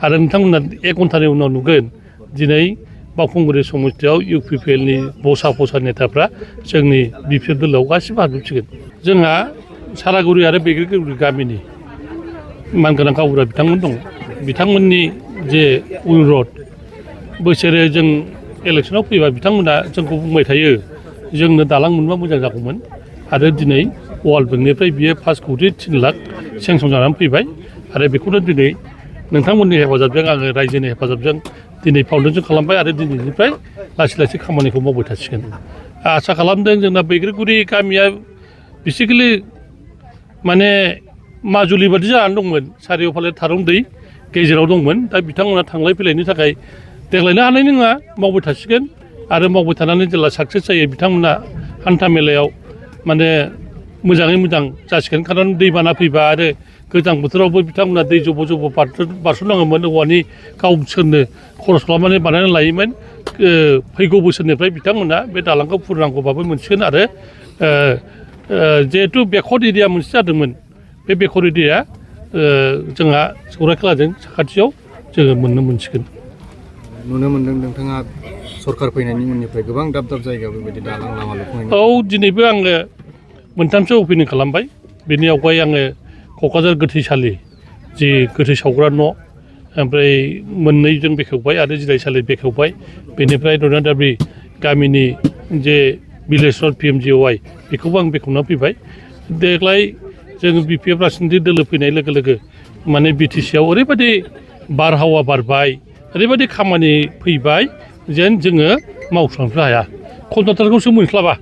आरो नोंथांमोना 1 घन्टानि उनाव नुगोन दिनै बावखुंग्रि समस्तियाव UPPLनि बसा नेताफ्रा जोंनि बिपिएफ दोलोआव गासिबो हाबजोबसिगोन। जोंहा सारागुरि आरो बैग्रिगुरि गामिनि मानगोनां गावबुरा बिथांमोन दं। बिथांमोननि जे अनुरद बोसोरे जों इलेक्सनाव फैबा बिथांमोना जोंखौ बुंबाय थायो जोंनो दालां मोनबा मोजां जागौमोन आरो दिनै वार्ल्ड बेंकनिफ्राय बियो 5 कौटि 3 लाख सेंसन जानानै फैबाय आरो बेखौनो दिनै नोंथांमोननि हेफाजाबजों आङो रायजोनि हेफाजाबजों दिनै फाउन्डेसन खालामबाय आरो दिनैनिफ्राय लासै खामानिखौ मावबाय थासिगोन। आसा खालामदों जोंना बैग्रिगुरि गामिया बेसिकेलि माने माजुलि बादि जानानै दंमोन। सारिय'फाले थारुन दै गेजेराव दंमोन। दा बिथांमोना थांलाय फैलायनि थाखाय देग्लायनो हानाय नङा, मावबाय थासिगोन आरो मावबाय थानानै जेब्ला साक्सेस जायो बिथांमोना हान्था मेलायाव माने मोजाङै मोजां जासिगोन। खारन दैबाना फैबा आरो गोजां बोथोरावबो बिथांमोना दै जब' बारस'नाङोमोन। औवानि गावसोरनो खरस खालामनानै बानायनानै लायोमोन। फैगौ बोसोरनिफ्राय बिथांमोना बे दालांखौ फुरनांगौबाबो मोनसिगोन आरो जिहेथु बेकवार्ड एरिया मोनसे जादोंमोन बे बेकवार्ड एरिया जोंहा सौरायखेलाजों साखाथियाव जोङो मोनसिगोन। नुनो मोन्दों नोंथाङा सरकार फैनायनि उननिफ्राय गोबां दाब जायगायाव बेबायदि दालां लामा लुफुंनाय। औ दिनैबो आङो मोनथामसो अपेनिं खालामबाय। बेनि आवगाय आङो क'क्राझार गोथैसालि जि गोथै सावग्रा न' ओमफ्राय मोननैजों बेखेवबाय आरो जिरायसालि बेखेवबाय। बेनिफ्राय रयनादाबि गामिनि जे भिलेज रड PMGY बेखौबो आं बेखेवना फैबाय। देग्लाय जोङो बिपिएफ राजनितिक दोलो फैनाय लोगो लोगो माने BTCआव ओरैबायदि बारहावा बारबाय, ओरैबायदि खामानि फैबाय जेन जोङो मावस्लांनो हाया। कन्ट्राक्टरखौसो मोनस्लाबा,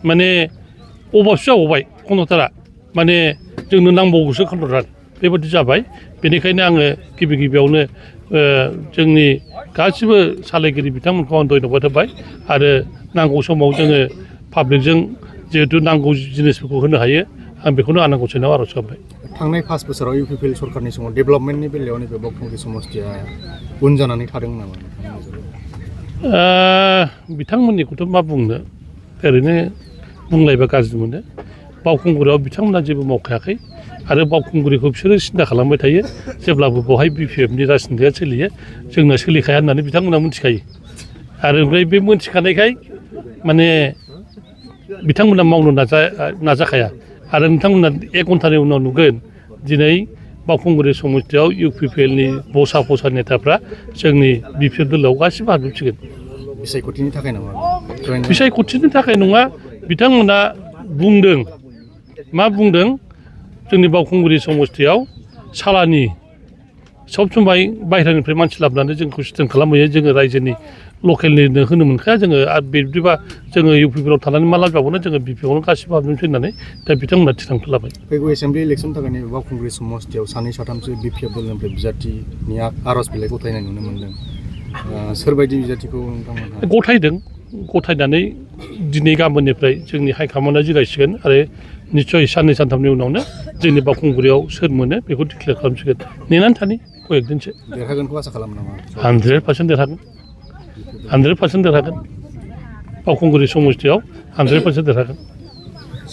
माने अभाबसो जाबावबाय कन्ट्राक्टरा, माने जोंनो नांबावगौसो कन्ट्राक्टर बेबायदि जाबाय। बेनिखायनो आङो गिबियावनो जोंनि गासिबो सालायगिरि बिथांमोनखौ आं धन्यबाद होबाय आरो नांगौ समाव जोङो पाब्लिकजों जिहेतु नांगौ जिनिसफोरखौ होनो हायो आं बेखौनो आनान गसाइनाव आर'ज गाबबाय। थांनाय 5 बोसोराव UPPL सरकारनि समाव डेभेलपमेन्टनि बेलायाव नैबे बावखुंग्रि समस्तिया उन जानानै थादों नामा? बिथांमोननिखौथ' मा बुंनो, ओरैनो बुंलायबा गाज्रि मोनो। बावखुंग्रियाव बिथांमोना जेबो मावखायाखै आरो बावखुंग्रिखौ बिसोरो सिन्था खालामबाय थायो जेब्लाबो बेवहाय बिपिएफनि राजनितिया सोलियो, जोंना सोलिखाया होननानै बिथांमोना मिथिखायो। आरो ओमफ्राय बे मिथिखानायखाय माने बिथांमोना मावनो नाजाखाया। आरो नोंथांमोना 1 घन्टानि उनाव नुगोन दिनै बावखुंग्रि समस्तियाव UPPLनि बसा नेताफ्रा जोंनि बिपिएफ दोलोआव गासिबो हाबजोबसिगोन। बिसायख'थिनि थाखाय नामा? बिसायख'थिनि थाखाय नङा, बिथांमोना बुंदों, मा बुंदों, जोंनि बावखुंग्रि समस्तियाव सालानि सब समाय बाहेरानिफ्राय मानसि लाबोनानै जोंखौ सिटेन खालामहैयो। जोङो रायजोनि लकेलनिनो होनो मोनखाया जोङो। आरो बिदिबा जोङो UPPLआव थानानै मा लाब जाबावनो, जोङो बिपिएफआवनो गासिबो हाबजोबसै होननानै दा बिथांमोना थिरांथा लाबाय। फैगौ एसेम्बलि इलेक्सननि थाखाय नैबे बावखुंग्रि समस्तियाव 2-3सो बिपिएफ दोलोनिफ्राय बिजाथिनि आर'ज बिलाइ गथायनाय नुनो मोन्दों। सोरबायदि बिजाथिखौ नोंथांमोनहा गथायदों? गथायनानै दिनै गाबोननिफ्राय जोंनि हाइकमान्डआ जिरायसिगोन आरो निस्सय 2-3 उनावनो जोंनि बावखुंग्रियाव सोर मोनो बेखौ डिक्लेयार खालामसिगोन। नेनानै थानि कयेक दिनसो। देरहागोनखौ आसा खालामो नामा? 100% देरहागोन, 100% देरहागोन। बावखुंग्रि समस्तियाव 100% देरहागोन।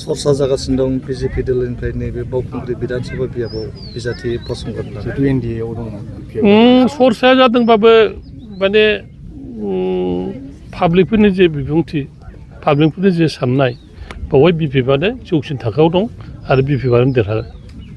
सरसा जागासिनो दं BJP दोलोनिफ्राय नैबे बावखुंग्रि बिधानसभा बियाबाव बिजाथि फसंगोन होननानै। NDAआव दङ। सरसाया जादोंबाबो माने पाब्लिकफोरनि जे बिबुंथि, पाब्लिकफोरनि जे साननाय, बेवहाय बिपिएफआनो जौसिन थाखोआव दं आरो बिपिएफआनो देरहागोन।